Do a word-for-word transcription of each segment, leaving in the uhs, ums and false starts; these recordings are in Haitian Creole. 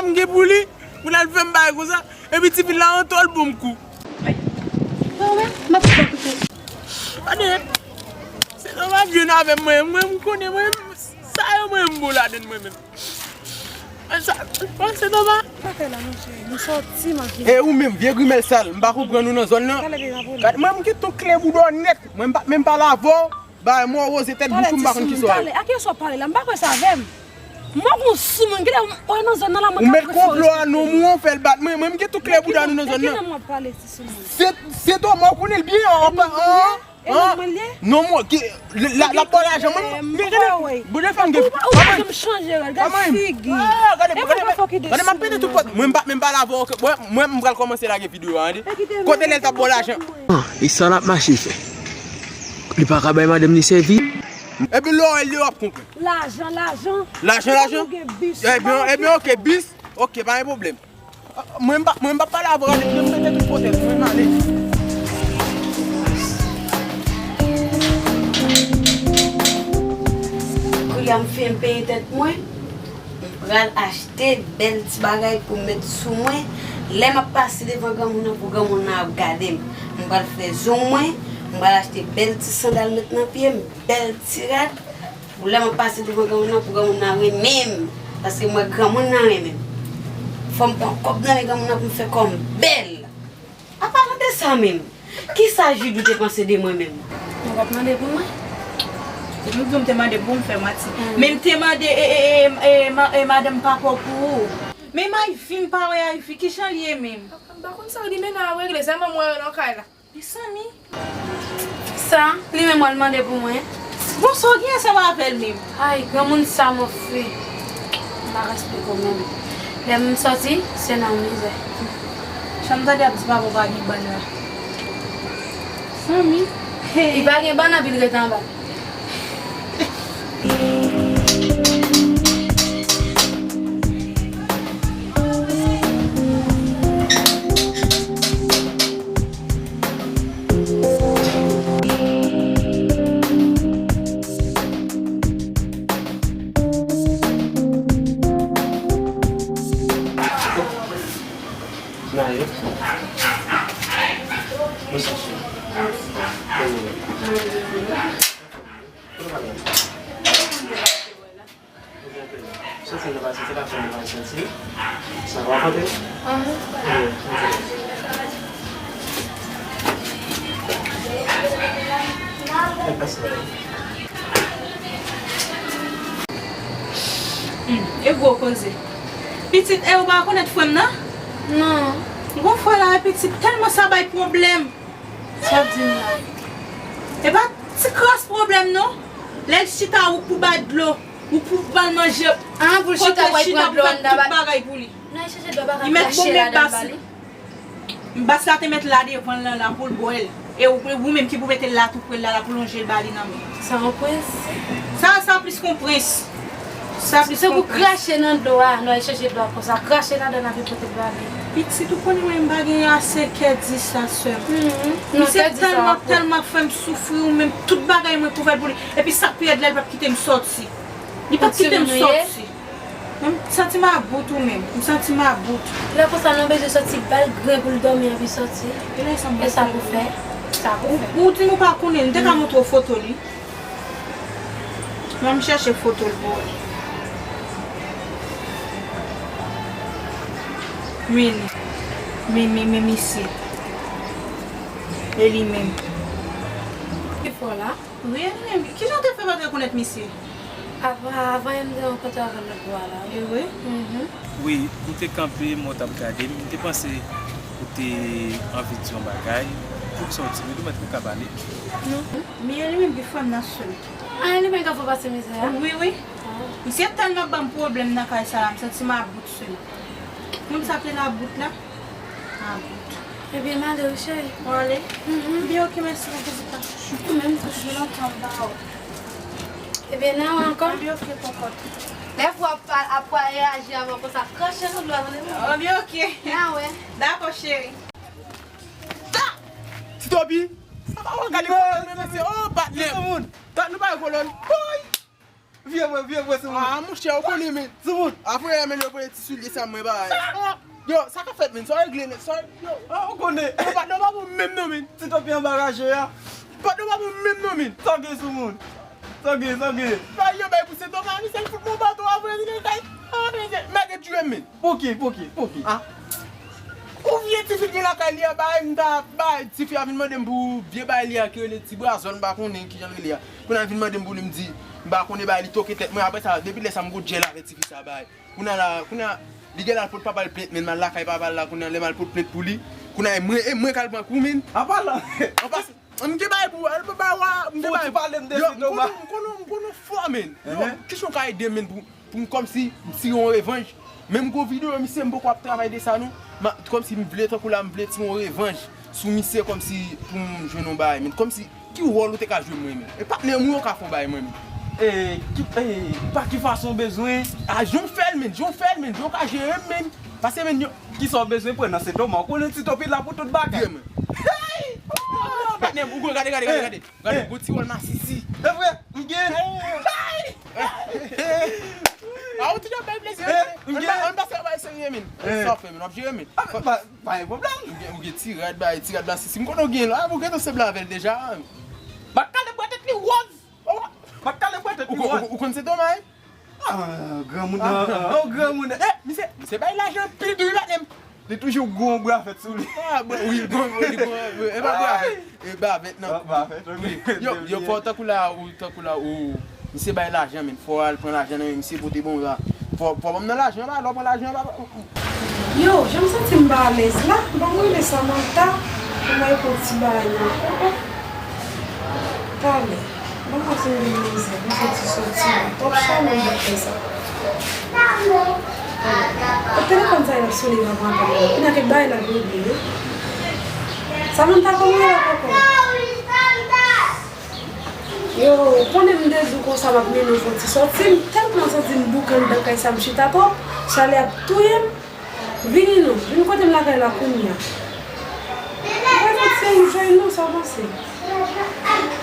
sa m gen pou li, pou l al fè m bagay konsa. Epi tifi la antò l ban m kou. Mwen, m ap fè koupe. Gade, se nòmal vyen avè m, mwen, mwen, m konnen, mwen, sa yo, mwen, m bon ladann, mwen menm. Sa, bon, se nòmal. Pa fè la, monchè. Nou sòti, m ap vini. E ou menm, vye grimèl sal, m pa konprann ou nan zòn nan. Talè deja vole. Gade, mwen, m gen ton kle bouda w nèt. Mwen, m pa menm pale avè w. Bay mò woze tèt bouch ou, m pa konn ki sa w ye. Talè, a kiyès w ap pale la? M pa kwè sa avè m. Mwen gon sou moun, kile w nan zòn nan la, mwen ka fè sa. Ou met konplo a non mwen, w fè l bat mwen, mwen, m gen tout kle bouda nou nan zòn nan. Kile m ap pale ti sou moun? Se, se to mwen, ou konnen l byen, an, an, an. E non mwen l ye? Non mwen, ki, la, la, la, ba w lajan, mwen, mwen, gade, bouda fanm gen. Ou pa, ou pa janm chanje, gade figi. Gade, gade, gade, m ap pete tout pòt. Mwen, m pa, mwen, m pale avè w, mwen, mwen, m pral kòmanse lage videyo a, tande. Kote lè l t ap ba w lajan? E sa l ap mache fè? Li pa ka bay madanm li sèvi? Epi lè w wè l, w ap konprann. Lajan, lajan. Lajan, lajan? Ebyen, ebyen, ok, bis. Ok, pa gen pwoblèm. Mwen, m pa, mwen, m pa pale avè w, ale, mwen, m mete tout kote, mwen, m ale. Sa m fin penyen tèt mwen, m pral achte bèl ti bagay pou m met sou mwen. Lè m ap pase devan granmoun nan, pou granmoun nan ap gade m. M pral fè zong mwen, m pral achte bèl ti sandal met nan pye m, bèl ti rad. Pou lè m ap pase devan granmoun nan, pou granmoun nan renmen m. Paske m wè granmoun nan renmen m. Fò m pran kòb nan men granmoun nan pou m fè kò m bèl. An palan de sa menm, kisa Jidou te panse de mwen menm? Mwen p ap mande pou mwen. Se nou di w m te mande pou m fè manti. Men m te mande e, e, e, e, ma- e madanm papa w pou ou. Men Ivy, m pa wè Ivy, kijan l ye menm? M pa konn sa li mennen a regle, sèlman mwen wè nan kay la. Mezanmi. Sa, li menm w al mande pou mwen. Bon, sa w gen ansanm avè l menm? Ay, granmoun sa move. M pa ka esplike w menm. Lè m sòti, se nan mizè. Jan m tande ap di papa w pa gen bann la. Mezanmi. Li pa gen bann anpil ret anba. Naye. Bonswa, cheri. Kòman w ye? Kote w pral la? Ou gen anpil. Santi l nan pase, se pa fè nou pral santi. Sa va konte? Aham. Wi, ok. Fè pase. Hmm, e gwo koze. Pitit, e ou pa konèt frè m nan? Non. Gon frè la, pitit, tèlman sa bay pwoblèm. Sa w di m la? E pa ti kras pwoblèm non. Lè l chita ou pou ba l dlo, ou pou ba l manje. Ah, pou l chita pou l pran dlo anndan ba l. Tout bagay pou li. Li mèt bon men bas. Bas la te mèt la devan l lan la pou l bwè l. E ou, ou menm ki pou mete l la tou pre l la, la pou lonje l ba li nan men. Sa yon prens? Sa, sa plis kon prens. Sa plis se pou krache nan dlo a, nou al chèche dlo a konsa. Krache ladan l epi pote l ba li. Pitit, ou konnen mwen m pa gen ase kè di sa, sè m. Misye tèlman, tèlman fè m soufri, ou menm tout bagay mwen pou fè l pou li. Epi sa k pi rèd la, li p ap kite m sòti. Li p ap kite m sòti. Mwen m santi m about ou menm. M santi m about. Lè konsa nou bezwen sòti ba l grenn pou l dòmi epi sòti. E sa pou fè. Sa pou fè. Ou, ou di m ou pa konnen l, m te ka montre w foto li. Ban m chèche foto l pou ou. Men li. Men, men, men misye. E li menm. Ki fò la? Wi, e li menm. Kijan w te fè pa t rekonèt misye? Avan, avan yè m te rankontre avè l lòt bò a la. E vre? Mhm. Wi, ou te kanpe, men w t ap gade m. M te panse ou te anvi di yon bagay. Poukisa w timid? Ou mèt ou ka pale. Non. Men e li menm ki frè m nan, sè m. Ah, li menm k ap fè w pase mizè a? Wi, wi. Ah. Misye tèlman ban m pwoblèm nan kay sa la, m santi m about, sè m. Moun sa k rele about la? About. Ebyen, m ale wi, cheri. Ou ale? Mhm. Ebyen, ok, mèsi pou vizit la, chouchou. Ou menm tou, chouchou. Gen lontan m pa wè w. Ebyen, nan wè ankò? Ebyen, ok, kòkòt. Lè fwa ap pa, ap pa reyaji avè w konsa, krache sou dlo a, tande non? Ebyen, ok. Nan wè. Dakò, cheri. Ta! Ti Topi! Sa pa wè gade kolòn, mesye. Oh, patnè. Tout moun. Kat nou pa wè kolòn. Boy! Vye vre, vye vre, sou moun. Ah, monchè, ou konnen, men. Sou moun. Apre, men, yo voye ti soulye sa, mwen, ba. Yo, sa ka fèt, men. Sa regle, men. Sa, yo. Ah, ou konnen. Yo, patnè, pa bon menm, non, men. Ti Topi anba raje a. Patnè, pa bon menm, non, men. Sa gen, sou moun. Sa gen, sa gen. Bay yo, bay pou Sen Toma, misye fout mwen baton, apre, li kay. Ah, men, men, gen tchwe, men. Poki, poki, poki. Ah. Ou vye tifi ki lakay li a, bay, m ta, bay, tifi a vin mande m pou vye bay li a ki rele Ti Brazòl, m pa konnen kijan l rele a. Kounye a l vin mande m pou li, m di, m pa konnen, bay, li toke tèt mwen. Apre sa, depi lè sa, m gon djèl avè tifi sa, bay. Kounye a la, kounye a, li gen l al pot papa l plent, men m al lakay papa l la, kounye a, lè m al pot plent pou li, kounye a, e mwen, e mwen k al pran kou, men. Apa la? An pas, m gen bay pou, al bay wa, m gen bay. Ou ti pale m de Yo, Sen Toma. M konnen, m konnen, m konnen fò, men. Yo, Ehn. Kesyon ka ede m, men, pou Pou m kòmsi m tire yon revanj. Men m gon videyo misye, m poko ap travay de sa non. Ma, kòmsi m vle tankou la, m vle tire yon revanj sou misye kòmsi pou m jwenn yon bagay, men kòmsi ki wòl ou te ka jwe mwen, men? E patnè m wi, ou ka fè yon bagay mwen, men. E, ki, e, pa ki fason w bezwen? A, jan w fè l, men, jan w fè l, men, jan w ka jere m, men. Paske, men, yo. Kisa w bezwen pran nan Sen Toma? Ou konnen Ti Topi la pou tout bagay. Hey! Oh, patnè m, ou gade, gade, gade, gade. Gade, gon ti wòl masisi. E vre, m gen. Hey! Ann pa- ann pase a bay serye, men. Eh. Sa w fè, men? W ap jere, men. Ah, pa, pa gen pwoblèm. Ou gen, ou gen ti rad, bay ti rad la, si, si m konnen w gen la, ou gentan sanble avè l deja. M ap kale bwè tèt li wòz. M ap kale bwè tèt li wòz. Ou, ou, ou konn se Toma, wi? Ah, granmoun nan, ah, oh, granmoun nan. Eh, misye, misye bay lajan anpil tou, wi, patnè m. Li toujou gon bra fèt sou li. Ah, bon, wi, gon, wi, gon, e pa bra fèt. E bavèt nan. Bavèt, wi. Yo, yo, fò tankou la, ou, tankou la, ou, misye bay lajan, men. Fò al pran lajan nan men misye pote bon la. Fò, fò ban m nan lajan ba, lè w pran lajan ba. Yo, jan m santi m pa alèz la, ban m rele Samantha pou mwen pran ti bagay nan. Oh, oh. Talè. Ban m pase yon demwazèl, m soti soti la. Twòp chalè m t ap fè sa. Talè. Telefòn sa yo ap sone nan pran apèl la. Kounye a kèk bagay la vle di, wi. Samantha, kòman w ye la, kòkò? Yo, ou konnen m te di w konsa m ap mennen w fè yon ti sòti. M tèlman santi m bouke anndan kay sa, m chita twòp. Chalè ap touye m. Vini non, vin kote m lakay la kounye a. Ou pa fè ti anyen jwenn nou, sa w panse?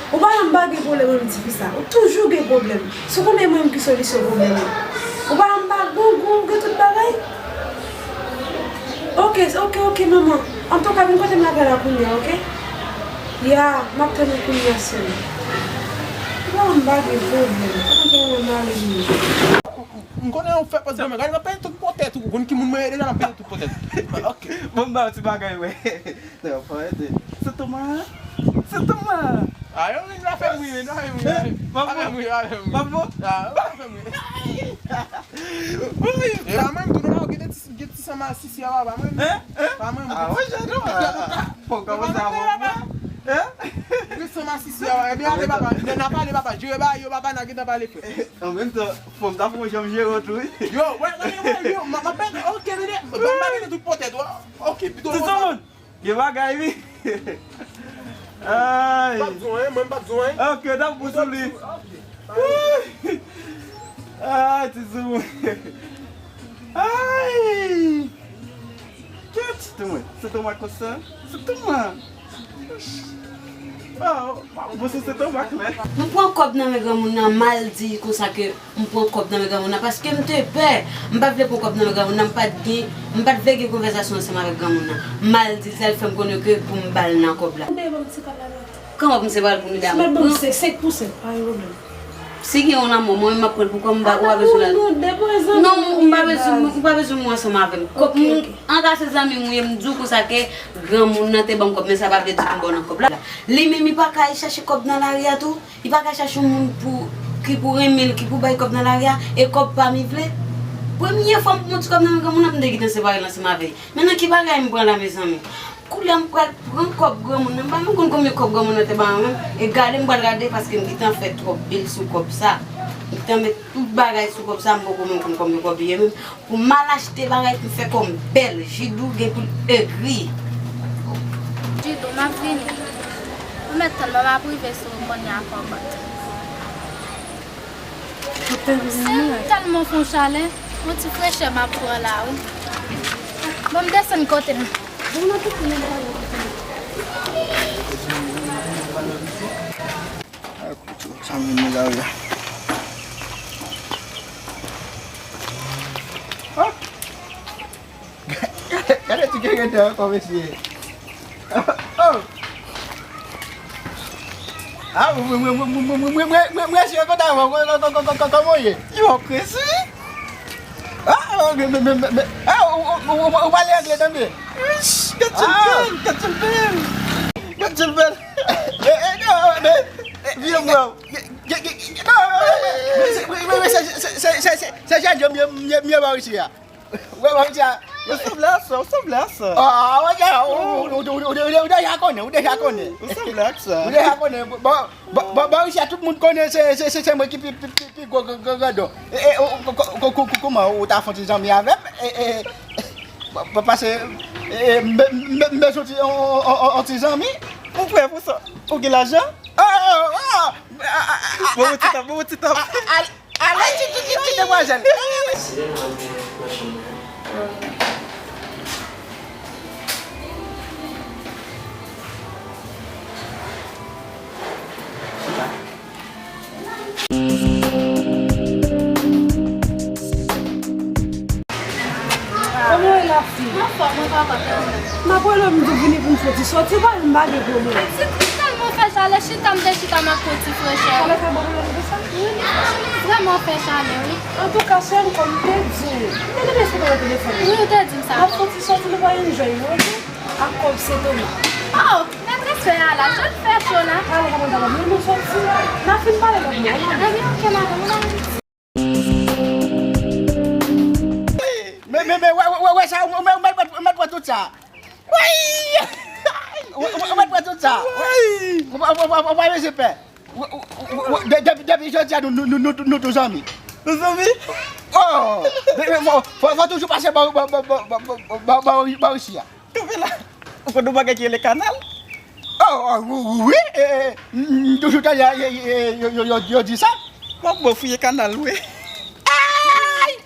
Ou pa wè m pa gen pwoblèm menm ti fi sa. Ou toujou gen pwoblèm. Si w konnen mwen menm ki solisyon pwoblèm ou. Ou pa wè m pa grangou, ou gen tout bagay? Oke, oke, oke, manman. Antouka, vin kote m lakay la kounye a, oke? Ya, m ap tann ou kounye a sèlman. Ou pa wè m pa gen pwoblèm. Ou konn ki moman m ale vini. M konnen w fè pòz granmoun. Gade, m ap peye tout pòtèt ou. Ou konn ki moun mwen ye deja, m ap peye tout pòtèt. Ok. Bon, m ba w ti bagay, wè. Non, fò ede. Se Toma. Se Toma. A, yo vin la fè m ri, men, la fè m ri, la fè m ri. Maman. La fè m ri, la fè m ri. Maman. A, la fè m ri. Wi. E la, mwen, m tou, non, gen ti, gen ti sanm a sisi a, papa, mwen. Hein? Hein? Pa mwen, mwen. A, wè, jè nou. Fò w kòmanse avè mwen. Hein? Gen ti sanm a sisi a, papa. Ebyen, ale, papa. N a pale, papa. Jere ba yo, papa, n a gentan pale, frè. An menm tan, fò m ta fè yon janm jere w tou, wi. Yo, wè, wè, wè, yo, m ap, m ap, ok, tande, ban m ba tande tout pòtèt, wè. Ok, pito. Ti soumoun, gen bagay, wi. Ay. M p ap di w anyen, mwen, m p ap di w anyen. Ok, n ap pou sou li. Ok. Ay, ti soumoun. Ay. Kèt, ti soumoun. Se tou mwen konsa. Se tou mwen. Oh, bon, se, se tou mwen, klè. M pran kòb nan men granmoun nan, m al di konsa ke m pran kòb nan men granmoun nan, paske m te pè. M pa t vle pran kòb nan men granmoun nan, m pa t gen, m pa t vle gen konvèsasyon ansanm avèk granmoun nan. M al di l sa, l fè m konnen ke pou m ba l nan kòb la. Kòman pou m se ba l pou m da m pran? Senk pou senk, pa gen pwoblèm. Si gen yon lanmò, mwen menm m ap pran l pou kò m, m pa, ou pa bezwen la. Non, m pa bezwen, ou pa bezwen mwen ansanm avè m. Kòb, m, antanke zanmi m, wi, m di w konsa ke granmoun nan te ban m kòb, men sa pa vle di pou m ba w nan kòb la. Li menm, li pa ka al chache kòb nan lari a tou. Li pa ka chache yon moun pou, ki pou renmen l, ki pou bay kòb nan lari a, e kòb pa m li vle. Premye fwa m pran yon ti kòb nan men granmoun nan, m te gentan separe l ansanm avè l. Men nan ki bagay m pran la, mezanmi? Koulye a m pral pran kòb granmoun nan. M pa menm konn konbyen kòb granmoun nan te ban mwen menm. E gade m pral gade paske m gentan fè twòp bil sou kòb sa. M gentan met tout bagay sou kòb sa, m poko menm konn konbyen kòb li ye menm. Pou m al achte bagay pou m fè kò m bèl, Jidou gen pou l egri. Jidou, m ap vini. Ou mèt tann mwen, m ap rive sou ou kounye a, kòb. Se tèlman fon chalè, yon ti frechè m ap pran la, wi. Bon, m desann kote m. Bon, nan tout moun pale. Ay, kote sa menm la, la. Ah! Gade ti grenn nan ankò, mesye. Oh! Ah, mwen, mwen, mwen, mwen, mwen, mwen, mwen, mwen, mwen, mwen, mwen, kòman w ye? Yo, presi? Ah, men, men, men, men, men, ah, ou, ou, ou, ou, ou pale anglè, tande? Ish, gad jan l bèl, gad jan l bèl. Gad jan l bèl. Eh, eh, non, men, eh, vye mwen. Ge, ge, ge, non, men, men, men, men, se, se, se, se, se, se, se jan m ye, m ye, m ye pa isi a. Wè, wè, jan. Ou sanble a sa, ou sanble a sa. Ah, wè, jan, ou, ou deja konnen, ou deja konnen. Ou sanble ak sa. Ou deja konnen. Bon, bon, bon, bon, isi a tout moun konnen se, se, se, se mwen ki pi, pi, pi, pi gwo gran, gran, grandon. E, e, ou, ko-, ko-, ko-, ko-, kòman ou ta fè yon ti zanmi avè m? E, e, pa-, pa-, pase, e, e, m, m, m, m bezwen ti, on, on, on, on ti zanmi. Ou prè pou sa? Ou gen lajan? Oh, oh, oh, oh. Bon, bon, ti tap, bon, bon, ti tap. Ale, ti, ti, ti, ti demwazèl. M ap rele w, m di w vini pou m fè ti sòti, pa m pa gen pwoblèm. Si tèlman fè chalè, chita m te chita m ap pran ti frechè. Chalè sa ba w pwoblèm konsa? Wi, vrèman fè chalè, wi. Antouka, sè m, kòm m te di w, m te gentan esplike w nan telefòn. Wi, ou te di m sa. N ap fè ti sòti, nou va enjoy, nou, oke? Ak kòb Sen Toma. Oh, mèt respè a la, jan l fè cho la. Pale kòman ta va, nou sòti. N a fin pale lòt mwa. Ebyen, oke, madanm, nou va Men, men, men, wè, wè, wè, wè sa, ou mèt, ou mèt, ou mèt pran tout sa. Woy! Ou, ou, ou mèt pran tout sa. Woy! Ou pa, ou pa, ou pa bezwen pè. Ou, ou, ou, ou, de-, depi, depi jodi a, nou, nou, nou, nou, nou tou zanmi. Nou zanmi? Oh! Men, men, fò, fò, fò toujou pase bò, bò, bò isi a. Kanpe la. Ou konn yon bagay ki rele kanal? Oh, oh, wi, wi, wi. Eh, eh, m, m toujou tande, eh, eh, eh, yo, yo, yo, yo di sa. M ap ba w fouye kanal, wi. Ay!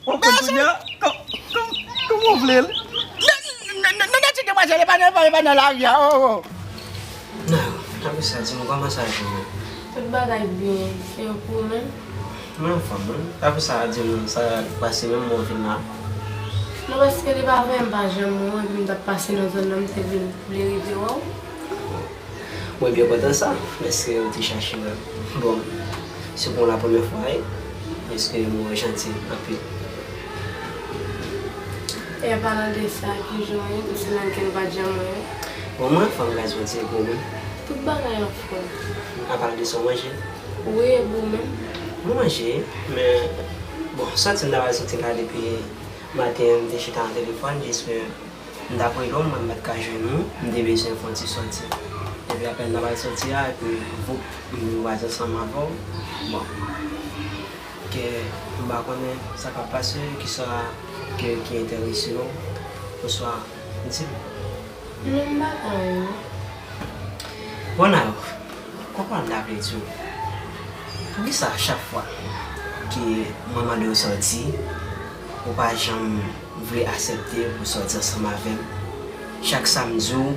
Ou konn kounye a? Kò-, kò-, kòman w vle l? Non, non, non, non, non, ti demwazèl, e pa nan, e pa nan lari a, oh, oh. Non, apre sa, di m, kòman sa ye pou ou? Tout bagay byen, e pou ou menm? Mwen anfòm, wi. Apre sa, di m sa k pase menm mwen vin la. Non, paske li pa vre, m pa janm wè w, epi m t ap pase nan zòn nan, m te vin vle rive wè w. Mwen byen kontan sa, dèske ou te chache wè m. Bon, se pou la premyè fwa, wi, dèske ou janti anpil. E an palan de sa, kijan w ye? Ou se menm ke nou pa t janm wè. Bon, mwen anfòm, gras Bondye, e pou ou menm? Tout bagay anfòm. An palan de sa, w manje? Wi, e pou ou menm? Mwen manje, men, bon, sòti m ta pral sòti la depi maten an, m te chita nan telefòn, jis ke m t ap rele w, mwen m pa t ka jwenn ou, m te bezwen fè yon ti sòti. Epi apre m t ap al sòti a, epi voup, m vin kwaze ansanm avè w. Bon, ke m pa konnen sa k ap pase, kisa ke, ki enterese w, oswa di m. Non, m pa konnen. Bon, Nayou, konprann m ta vle di w. Poukisa chak fwa ke mwen mande w sòti, ou pa janm vle aksepte pou sòti ansanm avè m? Chak sa m di w,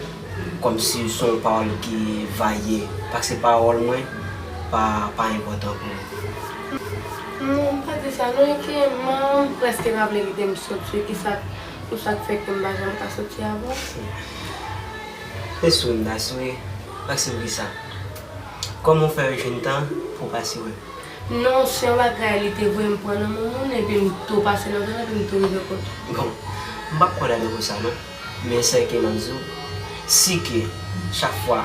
kòmsi se yon pawòl ki vaye, paske pawòl mwen pa, pa enpòtan pou ou. Non, m pa di sa, non, e ke manman m prèske pa vle kite m sòti, ki sa, pou sa k fè ke m pa janm ka sòti avè w. E sou m ta sou e, paske poukisa? Kòman w fè jwenn tan pou w pase wè m? Non, se yon bagay, li te voye m pran nan men moun, epi m tou pase nan zòn nan, epi m tou rive kote w. Bon, m p ap kondane w pou sa, non. Men sèl ke m ap di w, si ke chak fwa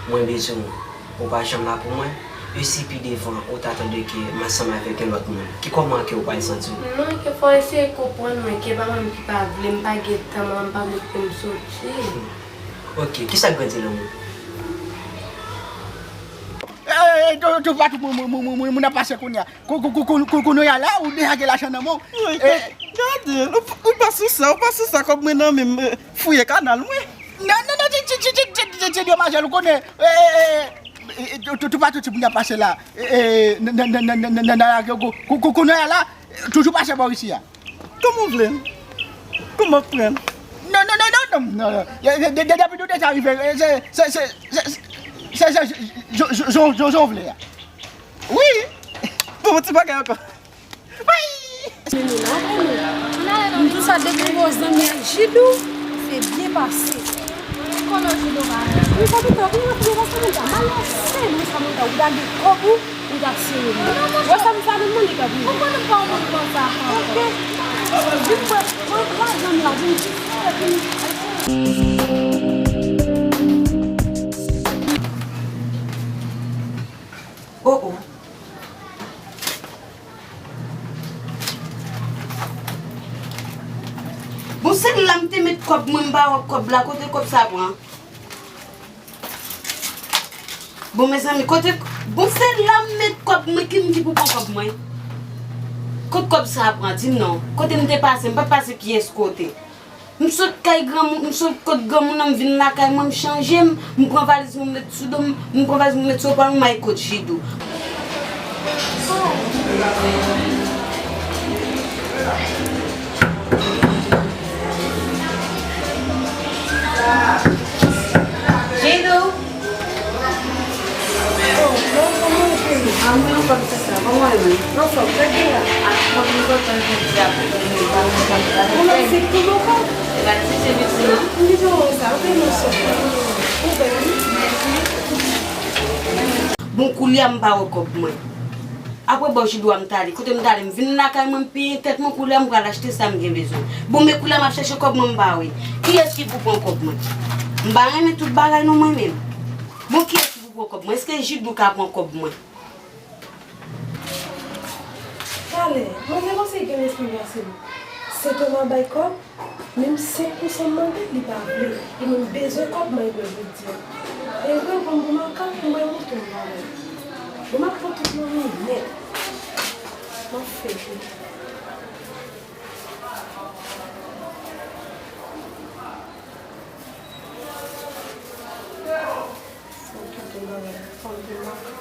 mwen bezwen w, ou pa janm la pou mwen, e si pi devan ou ta tande ke m ansanm avèk yon lòt moun, ki kòman ke ou pral santi w? Non, ke fò w eseye konprann mwen, ke pa mwen menm ki pa vle, m pa gen tan, manman m pa vle kite m sòti. Hmm. Ok, kisa k grandi nan moun? Eh, eh, tou, tou, pa tou moun, moun, moun, moun, moun ap pase kounye a. Kou-, kou-, kou-, kou-, kou-, kounye a la, ou deja gen lajan nan men w. Woy, eh, gade l, ou, ou pa sou sa, ou pa sou sa, kòb mwen nan men m, eh, fouye kanal mwen. Non, non, non, ti, ti demwazèl, ou konnen, eh, eh, eh, eh, tou, tou, tou pa tou ti moun ap pase la, eh, eh, nan, nan, nan lari, kou-, kou-, kou-, kounye a la, toujou pase bò isi a. Kòman w vle l? Kòman w pran l? Non, non, non, non, non, non, non. De, de, de, depi nou deja rive, eh, se, se, se, jan, jan, jan, jan w vle a. Wi. Bon, yon ti bagay ankò. Wi. Men nou la, men nou. M di w sa, depi m wè w zanmi ak Jidou, se byen pase. Ou konnen Jidou pa. Wi, sa pito, kounye a pou nou wè sa moun ta malè, se moun sa moun ta ou ta gen kòb ou, ou ta sere li. Wè sa m sa vin mande kòb li. Ou konnen pa yon moun konsa. Ok. Vin wè, wè, wè zanmi la, vin di sa, vin. Oh, oh. Bon, se la m te met kòb mwen, m pa wè kòb la, kote kòb sa pran? Bon, mezanmi, kote, bon, se la m met kòb mwen, ki m ki pou pran kòb mwen? Kot kòb sa pran? Di m non. Kote m te pase? M pa t pase pyès kote. M sot kay granmoun, m sot kot granmoun nan, m vin lakay mwen, m chanje m, m pran valiz mwen, m met sou do m, m pran valiz mwen, m met sou epòl mwen, m al kot Jidou. Jidou! Oh, bon, kòman w ye? Kòm se sa, kòman w ye menm? Anfòm, gade la. A, mwen vin kontan jodi a pou mwen pa nan kòb la. Ou nan sik pou bòkò? E pa ti se piti non. M di w sa, anpil mwen sòt la. Ou bèl wi. Mèsi. Bon, koulye a m pa wè kòb mwen. Apre bò jidwa m t ale. Kote m t ale, m vin lakay mwen, m penyen tèt mwen, koulye a m pral achte sa m gen bezwen. Bon, men koulye a m ap chèche kòb mwen, m pa wè. Kiyès ki pou pran kòb mwen? M pa renmen tout bagay non mwen menm. Bon, kiyès ki pou pran kòb mwen? Èske Jidou ka pran kòb mwen? Talè, manzè panse gen lespri pase m. Se Toma bay kòb, menm senk pousan m mande, li pa vle. E mwen bezwen kòb mwen jodi a. E vre, bon, bon, makak, mwen mouton, mwen. Bon, m ap pran tout nan men nèt. M ap fè tou. Fò m kite bagay, fò m te makak.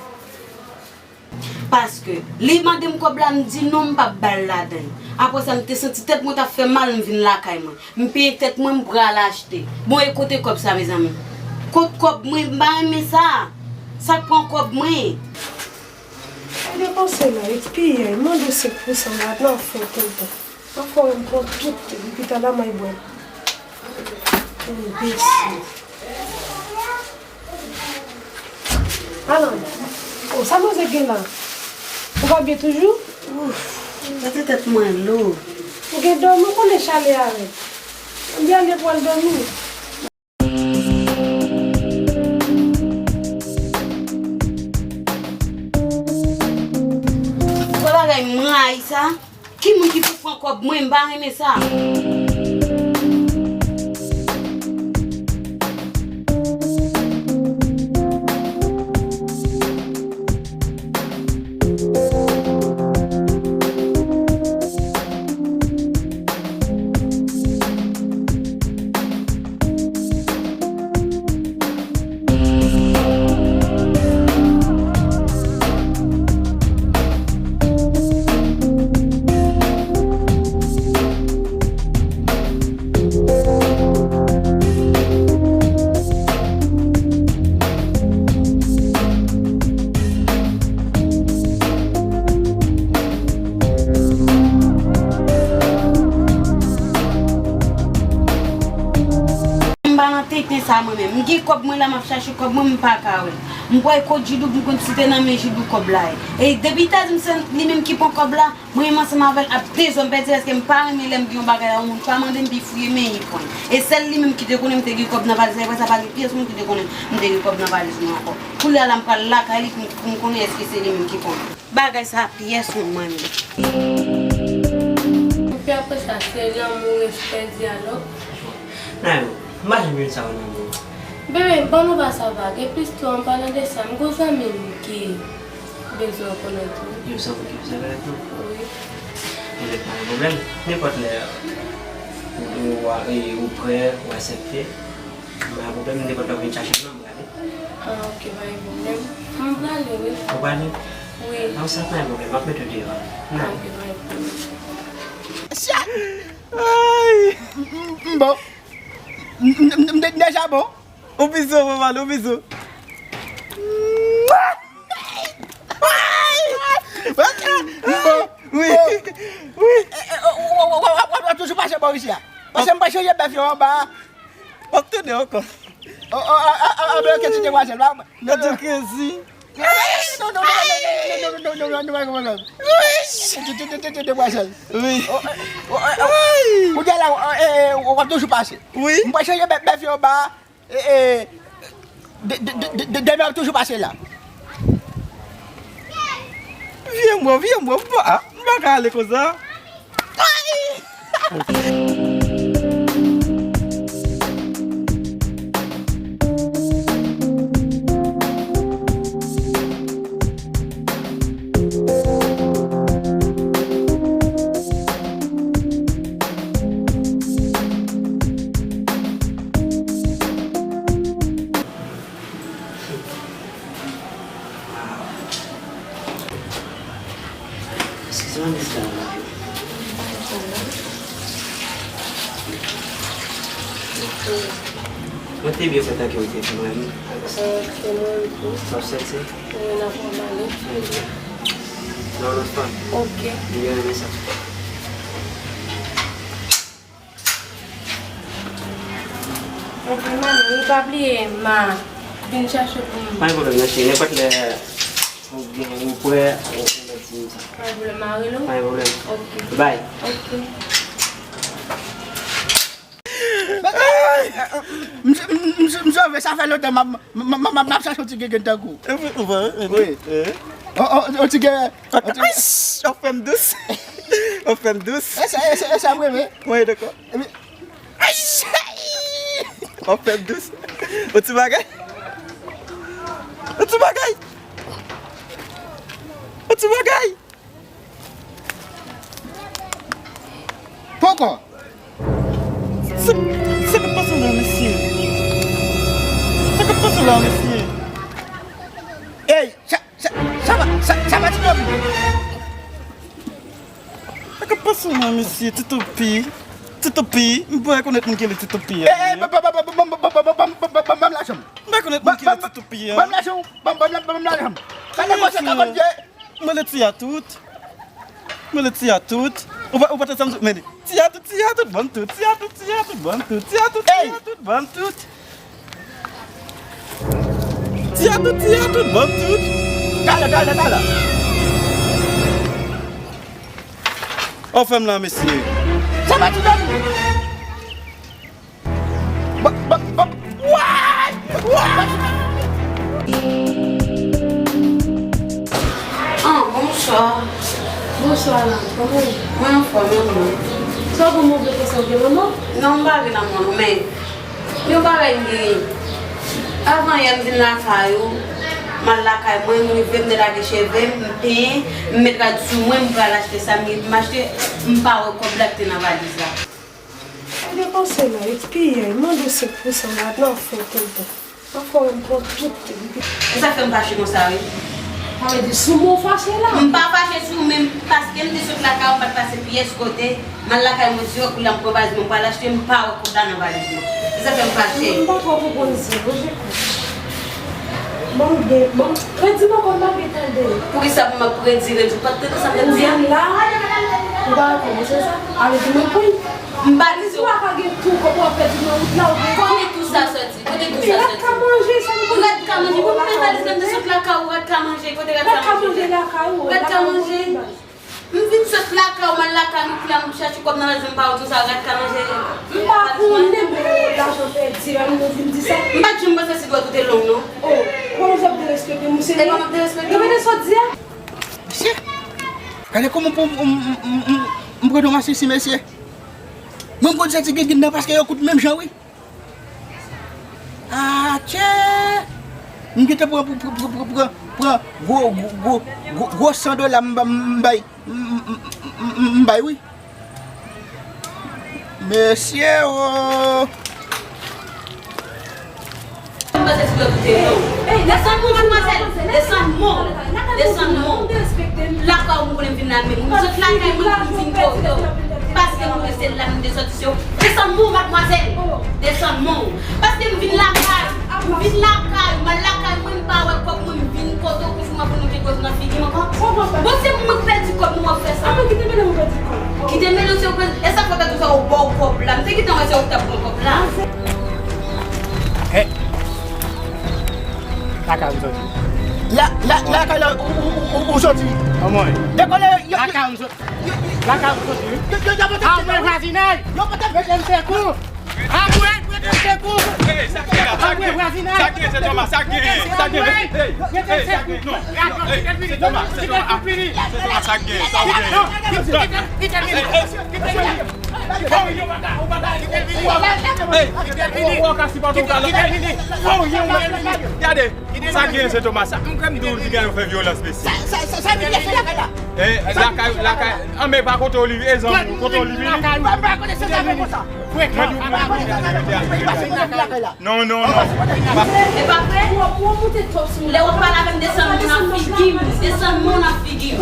Paske li mande m kòb la, m di non, m p ap ba l ladan l. Apre sa, m te santi tèt mwen t ap fè mal, m vin lakay mwen. M peye tèt mwen, m pral achte. Bon, e kote kòb sa, mezanmi? Kot kòb mwen? M pa renmen sa. Sa k pran kòb mwen? Ou depanse la, epi yè, mande senk pousan la, nan fè toutan. Pafwa m pran tout, epi talè m al bwè. Enbesil. Alan, o, sa manzè gen la? Ou pa byen toujou? Ouf, gade tèt mwen lou. Ou gen dòmi, ou konnen chalè a rèd. Ann ale pou al dòmi. Wè bagay m rayi sa. Ki moun ki pou pran kòb mwen? M pa renmen sa. M pa nan tenten sa mwen menm. M gen kòb mwen la, m ap chache kòb mwen, m pa ka wè l. M kwè kot Jidou pou m konn si te nan men Jidou kòb la ye. E depi ta di m se li menm ki pran kòb la, mwen menm ansanm avè l ap dezòm pèdi, paske m pa renmen lè m gen yon bagay a yon moun pa mande m pi fouye men li pran l. E sèl li menm ki te konnen m te gen kòb nan valiz la, e apre sa pa gen pyès moun ki te konnen m te gen kòb nan valiz mwen ankò. Koulye a la m pral lakay li pou m, pou m konnen èske se li menm ki pran l. Bagay sa pyès moun mwen menm. Epi apre sa, se lanmou, respè, dyalòg. Nan, m pa janm jwenn sa yo nan men w. Bebe, ban nou pa sa vag. Epi tou, an palan de sa, m gon zanmi m ki bezwen w konnen tou. Yon zanmi ki bezwen konnen tou? Wi. Ebyen, pa gen pwoblèm. Nenpòt lè, ou, ou, ou prè, ou aksepte. Pa gen pwoblèm, nenpòt lè w vin chache m nan, m prale. Ah, ok, pa gen pwoblèm. M prale, wi. Ou prale? Wi. Non, sa pa gen pwoblèm, m ap mete w deyò. Ah, ok, pa gen pwoblèm. Chat! Ay! M, m, m bon. M, m, m, m de-, m deja bon. Ou bizou, manman, ou bizou. Ay! M bon. Wi. Wi. W ap toujou mache bò ichi a. Paske m pral chanje bèf yo anba a. W ap tounen ankò. O, o, a, a, a, a, men, ok, ti demwazèl la. Nan tou krezi. Non, non, non, non, non. Ti, ti, ti, ti, ti demwazèl. Wi. O, o, o, o, o. Kounye a la, o, e, e, w ap toujou pase. Wi. M pral chanje bè-, bèf yo anba a. E, e, de, de, de, de, demen w ap toujou pase la. Vye mwen, vye mwen, m pa, m pa ka ale konsa. Eskize m, miss Dana. Mwen te byen kontan ke w te di mwen. Sa te mwen tou. W ap soti? Wi, n ap pran bale. Ebyen. Ok. Ok, mami, ou pa bliye ma vin chache pou mwen. Pa gen pwoblèm, non, cheri. Nenpòt lè ou gen, ou prè, ou, ou mèt di m sa. Pa gen pwoblèm, ma rele w? Pa gen pwoblèm. Ok. Bye. Ok. Misye, misye, misye, sa fè lontan m ap, m ap, m ap, m ap chache yon ti gengèn tankou. Ou vre, ou vre, wi. Wi. Yon, yon, yon ti gengèn. Ay, w ap fè m dous. W ap fè m dous. E sa, e sa, e sa m renmen. Mwen dakò. Epi, ay, w ap fè m dous. Yon ti bagay. Yon ti bagay. Yon ti bagay. Poko. Sa, sa k ap pase la, mesye? Sa k ap pase la, mesye? Ey, sa, sa, sa va, sa, sa va, ti nonm? Sa k ap pase la, mesye? Ti Toupi. Ti Toupi. M pa rekonèt moun ki rele Ti Toupi a. Ey, ey, ban m lajan m. M pa rekonèt moun ki rele Ti Toupi a. Ban m lajan m. Ban m, ban m, ban m lajan m. Gade konsa kakòt ye. Mwen le ti a tout. Mwen le ti a tout. Ou pa, ou pa te sanm men. Ti a tout, ti a tout, ban m tout. Ti a tout, ti a tout, ban m tout. Ti a tout, ti a tout, ban m tout. Ti a tout, ti a tout, ban m tout. Talè, talè, talè. Anfèm la, mesye. Sa va, ti dam? Ba, ba, ba, why? Why? Ah, bonswa. Bonswa, la. Kòman w ye? Mwen anfòm, e ou menm? Sa w bon, move konsa, w gen lanmò? Non, m pa gen lanmò, non, men yon bagay m genyen. Avan yè, m vin lakay ou, m al lakay mwen, m rive, m delage cheve m, m penyen, m met rad sou mwen, m pral achte sa m gen pou m achte, m pa wè kòb la ki te nan valiz la. Ou depanse la, epi yè, mande senk pousan, m pa nan fè tout tan. Pafwa, m pran tout. E sa fè m fache konsa, wi. Sa vle di, sou mwen w fache la? M pa fache sou ou, men paske m te sot lakay ou, m pa t pase pyès kote. M al lakay mwen dirèk, kounye a m pran valiz mwen, m pral achte, m pa wè kòb la nan valiz mwen. Se sa fè m fache. M pa twò konprann sa, non, Jeko. Bon, m gen, bon, redi m ankò, m pa byen tande. Poukisa pou m ap redi, redi? Ou pa t tande sa m t ap di a? Ou vin la, ou pa rekòmanse sa? Ale di mwen pou. M pa di se ou. Ou pa ka gen tou, kòman w ap pèdi nan wout la, ou gen. Kote tou sa soti? Kote tou sa soti? Rad ka manje, sa nou. Rad ka manje? Pou mwen valiz la, m te sot lakay ou, rad ka manje. Kote rad ka manje? Rad ka manje lakay ou. Rad ka manje. M vin sot lakay ou, m al lakay nou, kounye a m chache kòb nan valiz mwen, m pa wè tou sa, rad ka manje. M pa konnen, men lajan pèdi, la nou vin di sa. M pa t janm panse si dwèt ou te long, non. Oh, kòman w ap derespekte m, ou serye? E kòman m ap derespekte w? Ou mete sa w di a? Mesye, gade kòman pou m, m, m, m, m, m pran yon masisi, mesye. Mwen, m konn santi gingin nan paske yo kout menm jan, wi. Atchè! M gentan pran, pran, pran, pran, pran, pran gwo, gwo, gwo, gwo, gwo san dola m ba, m bay, m, m, m, m, m bay, wi. Mesye o! Desann mwen, madmwazèl! Desann mwen! Desann mwen! Lakay ou m konnen m vin la menm. M sot lakay mwen pou m vin kote w. Paske m rete la, m te sòti se w. Desann mwen, madmwazèl! Desann mwen! Paske m vin lakay ou, m vin lakay ou, m al lakay mwen, m pa wè kòb mwen, m vin kote w pou fè mwen pou nou vin kote nan figi m ankò. Bon, se mwen k pèdi kòb nou w ap fè sa. Kite mele w pèdi kòb. Kite mele w se w pèdi. E sa fè w pèdi sa w ba w kòb la. M te gentan wè se ou k t ap pran kòb la. Hey! Lakay ou soti? La, la, lakay la ou, ou, ou, ou, ou soti? Anmwey. Dekole, yo, yo, lakay ou soti? Yo, yo, lakay ou soti, wi. Yo, yo, yo, yo, ah, mwen vwazinay! Yo, mete m sekou! Ah, mwen, mete m sekou! Hey, sa k gen la? Sa k gen? Sa k gen, se Thomas? Sa k gen? Sa k gen? Hey, hey, sa k gen? Non, non, hey, se Thomas, se Thomas. Se Thomas, sa k gen? Sa w gen? Kite l vini! Kite l vini! Kite l vini! Gade, sa gen se Thomas. Sa m kwè m di w li gen yo fè vyolans, mesye. Sa, sa, sa, sa, sa, sa, sa, sa, eh, lakay, lakay. Ah, men pa kote w li, e zanmi w, kote w li vini. Mwen pa konnen se sa fè konsa. Mwen di w, mwen di w, mwen di w. Non, non, non. E pa vre? Lè w ap pale avè m, desann mwen nan figi m. Desann mwen nan figi m.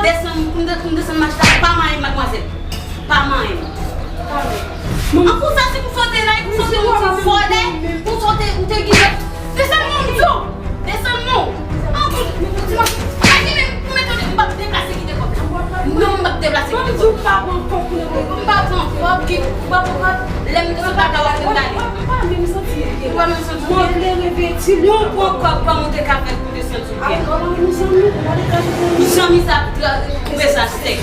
Desann, m de-, m desann mach la. Pa manyen m, madmwazèl. Pa manyen m. An pou sa, se pou sa w te la, e pou sa w te yon ti vòlè, pou sa w te, ou te gen lòt. Desann mwen, m di w. Desann mwen. An pou, pou ti mach. Pa gen menm pou m etone, m p ap deplase. Deplase. Mwen di w pa pran kòb pou nan. M pa pran kòb, ki, m pa pran kòb. Lè m te sot lakay ou, m te ale. Mwen pa menm santi byen. Ou pa menm santi byen? Mwen vle revèti li. Ou pran kòb, kòman ou te ka fè pou te santi w byen? Avèk kòb la, nou zanmi, ou pa degaje pou nou. Zanmi sa, koupe sa sèk.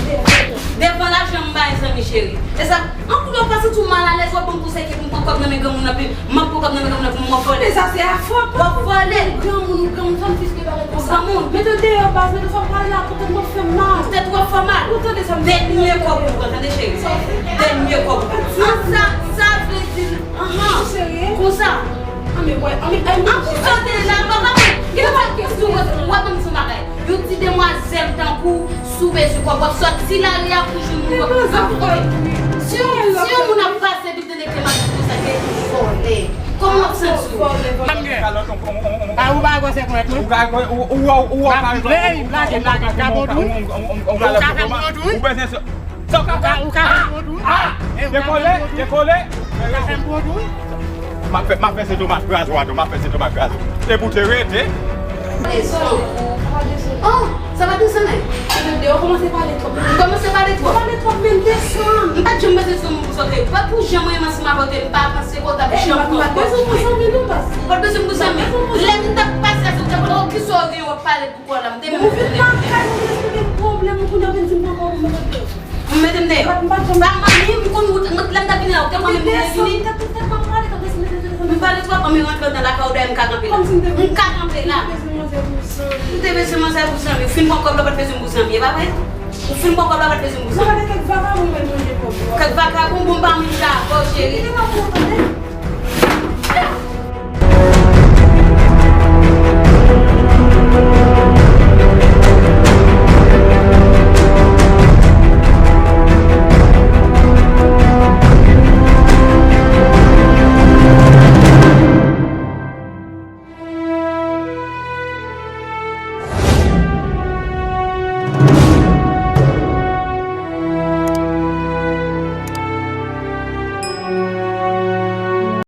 Devan lajan, m bay zanmi cheri. E sa, an koulè w pa santi w malalèz, w ap ban m konsèy ke pou m pran kòb nan men granmoun nan, pi m ap pran kòb nan men granmoun nan pou m wè vòlè. E sa, se a fò. W ap vòlè. Granmoun ou granmoun, fanm fiske bagay konsa. Granmoun. Mete w deyò, baz, mete w fè m pale la, pou tèt mwen fè m mal. Tèt w ap fè w mal. Ou tande sa m di? Dènye kòb ou pran, tande cheri. Dènye kòb ou pran. An sa, sa vle di, anhan. Serye? Konsa. An men, wè, an men, an men. An pou sa w te la, papa mwen. Gen pa kesyon, w ap ban m sou bagay. Yon ti demwazèl tankou w, si w bezwen kòb, w ap sòti lari a pou jwenn moun kòb. Si yon, si yon moun ap pase, epi l tande Clémentine konsa, se vòlè. Kòman w ap santi w? A, ou pa wè se kwèt, wi. Ou ka, ou, ou, ou, ou, ou, ou, m ap play, m lage, m lage, m ka pran tou. Ou ka fè m pran tou. Ou bezwen sa. Sa w ka fè? Ou ka fè m pran tou. Ah! Dekole, dekole. Ou ka fè m pran tou. M ap fè, m ap fè se domaj kraze w atò, m ap fè se domaj kraze w. E pou te rete. Desann. Oh, sa pa desann, non. Ou kòmanse pale twòp. M kòmanse pale twòp. Pale twòp, men desann. M pa t janm panse se yon moun pou sòti. Pa pou jan mwen menm ansanm avè w te, m pa panse ke w t ap janm pran kòb. Ou pa t bezwen m pou zanmi, non, baz. Ou pa t bezwen m pou zanmi. Lè m t ap pase a, se w t ap, oh, kisa w gen, w ap pale pou kò la. M te menm konnen. Ou vin lakay mwen, m esplike m pwoblèm ou, kounye a w vin di m pran kòb ou mete m deyò. M mete m deyò. Pa manmi, m konn wout, mwen, lè m t ap vini la, ou te konnen m te vini. M pale twòp, ann m rantre nan lakay ou, dayè m ka kanpe la. M ka kanpe la. M te bezwen manzè pou zanmi. Ou fin pran kòb la, ou pa t bezwen m pou zanmi, e pa vre? Ou fin pran kòb la, ou pa t bezwen m pou zanmi. Kèk vakabon, bon, m pa menm jan avè w, cheri.